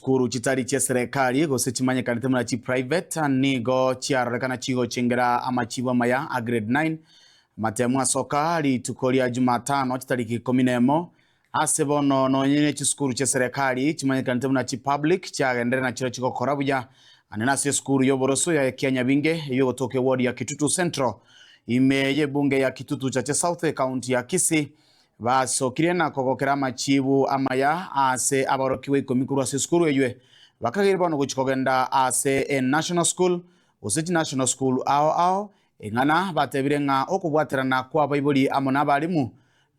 Chisukuru chitari chi'eserekari gose chimanyekanete buna chiprivate nigo chiarorekana chigochengera amachibu amaya a grade 9 amatemu asoka rituko ria Jumatano chitariki ikomi nemo ase bono nonye ne chisukuru chi'eserekari chimanyekanete buna chipublic chiagenderera nachiro chigokora buya ande nase esukuru y'oboroso ya Kianyabinge eyio egotoka eward ya Kitutu Central ime y'ebunge ya Kitutu Chache South ekaunti ya Kisii. Basokire na kogokera amachiibu amaya ase aborokigwa ikomi korwa ase esukuru eywe. Bakageire bono gochia kogenda ase enational school, gose chinational school ao ao, eng'ana batebire ng'a okobwaterana kw'abaibori amo nabalimu,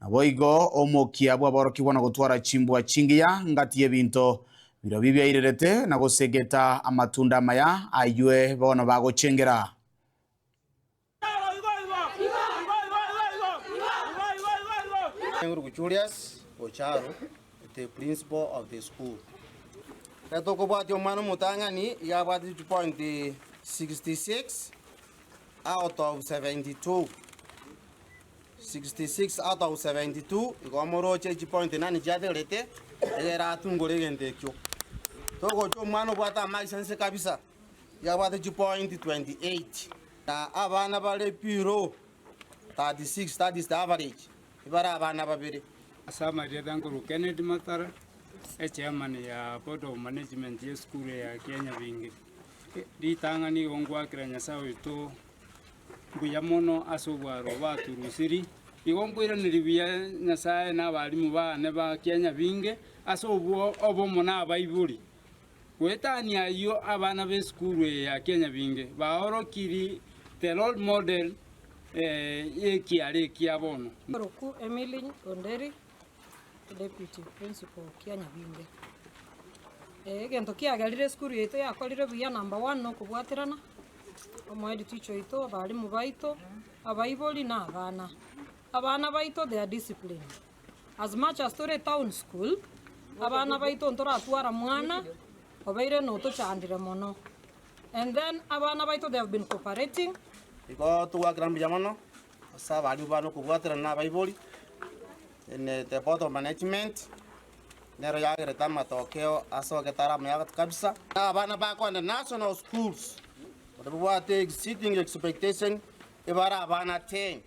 naboigo omokia bw'aborokigwa na gotwara chimbwa chingiya ngati y'ebinto birobio biairerete na gosegeta amatunda amaya aywe bono bagochengera. Julius Ocharo, the principal of the school. Ekero tokobwatia omwana omotang'ani iga abwate chipoint 66 out of 72, 66 out of 72 igo omoroche chipoint nani chiaterete egere atungore egento ekio. Togocha omwana obwate amaiso inse kabisa. Yabwate chipointi 28, na abana bare below 36, that is the average, ibare abana babere. Ase amarieta nkorwa Kennedy Matara, echairman ya board of management ye esukuru ya Kianyabingi. Ritang'ani igo ngwakera Nyasaye oito mbuya mono ase obwaro obo aturusirie. Igo nkoiraneria buya Nyasaye na abalimu bane ba Kianyabinge ase obwo obomo na abaibori. Goetania ayio abana b'esukuru eye ya Kianyabinge baorokiri the role model y'ekiara ekia bono. Oroku Emily Onderi, Deputy Principal Kianyabinge. Egento kiagerire esukuru yaito yakorire buya number one nokobwaterana, omohead teacher oito, abalimu baito, abaibori na abana. Abana baito they are disciplined. As much as tore town school, abana baito ntoratwara mwana obeire notochandire mono. And then abana baito they have been cooperating. Igo togwakera mbuya mono ase abalimu bane okobwaterana na abaibori in the board of management nero yagerete amatokeo asogete are amaya kabisa. Abana bakoenda national schools baria babwate exceeding expectation ebare abana 10.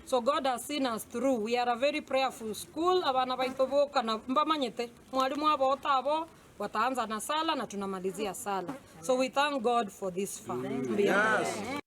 So God has seen us through, we are a very prayerful school, abana baito boka na mbamanyete, mwalimu abote abo, wataanza na sala na tunamalizia sala. So we thank God for this far. Mbuya mono.